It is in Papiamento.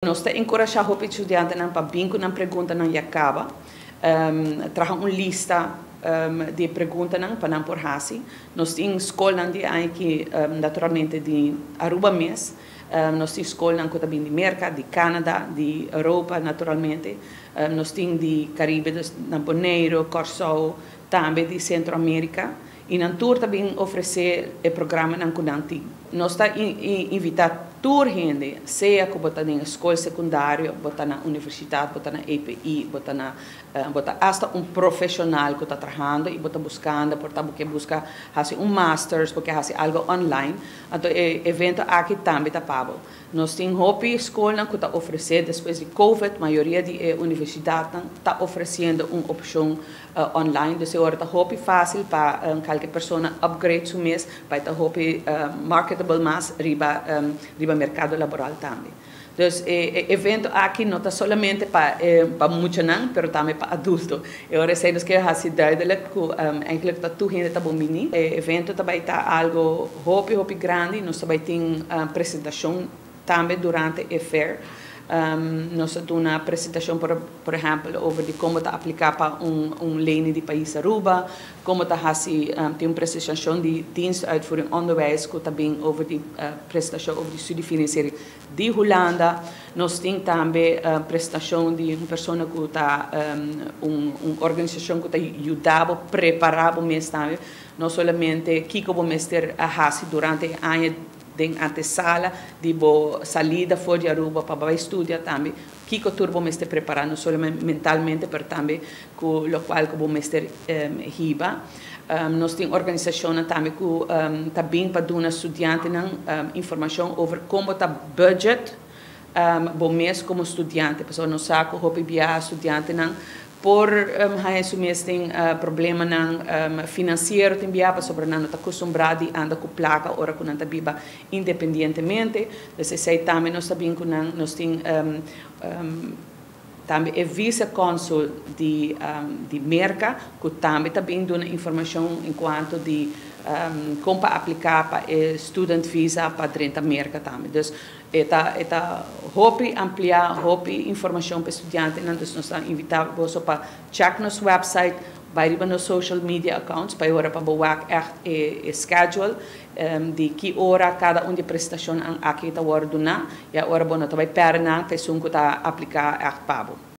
Nos ta enkurashá hopi studiantenan pa bin ku nan preguntanan ya kaba. Traha un lista di e preguntanan pa nan por hasi. Nos tin skolnan di aki, naturalmente di Aruba mes. Nos tin skolnan ku ta bin di Merka, di Canada, di Europa naturalmente. Nos tin di Karibe, dus na Boneiru, Kòrsou, tambe di Sentro Amerika. I nan tur ta bin ofresé e programanan ku nan tin. Nos ta invitá tur hende, sea ku bo ta den e skol sekundario, bo ta na universidat, bo ta na EPI, bo ta na bo ta asta un profeshonal ku ta trahando i bo ta buskando, por ta bo ke buska hasi un masters, bo ke hasi algu online, anto e evento aki tambe ta pa bo. Nos tin hopi skolnan ku ta ofresé, despues di covid, mayoria di e universidatnan ta ofresiendo un opshon online. Dus e ora ta hopi fásil pa kalke persona upgrade su mes, pa e ta hopi marketable mas riba merkado laboral tambe. Dus e evento aki no ta solamente pa muchanan, pero tambe pa adulto. E ora esei nos ke hasi duidelijk ku eigenlijk ta tur hende ta bon bini. E evento ta bai ta algo hopi hopi grandi. Nos ta bai tin presentashon tambe durante e fair. Nos ta duna presentashon, por ehèmpel, over di kon bo ta apliká pa un lening di pais Aruba, kon bo ta hasi, tin un presentashon di Dienst Uitvoering Onderwijs ku ta bin over di presentashon over di studiefinanciering di Hulanda. Nos tin tambe presentashon di un persona ku ta un organisashon ku ta yuda bo prepará bo mes tambe, no solamente kiko bo mester hasi durante e aña den antesala di bo salida for di Aruba pa bai studia, tambe kiko tur bo mester prepará, no solamente mentalmente pero tambe ku lokual ku bo mester hiba. Nos tin organisashonnan tambe ku ta bin pa duna studiantenan informashon over kon bo ta budget bo mes komo studiante, pasobra nos sa ku hopi biaha studiantenan por haña su mes den problemanan finansiero tin biaha, pasobra nan no ta kustumbrá di anda ku plaka ora ku nan ta biba independientemente. Dus esei tambe nos ta bin ku nan. Nos tin tambe e vice-consul di Merka ku tambe ta bin duna informashon en kuanto di kon pa apliká pa e student visa pa drenta Merka tambe. Dus e ta hopi ampliá, hopi informashon pa studiantenan. Dus nos ta invitá boso pa check nos website, bai riba nos social media accounts pa ora pa bo wak echt e schedule di ki ora kada un di presentashon aki ta wòrdu duná. I ora bo no ta bai pèrdè nan, pa esun ku ta apliká echt pa bo.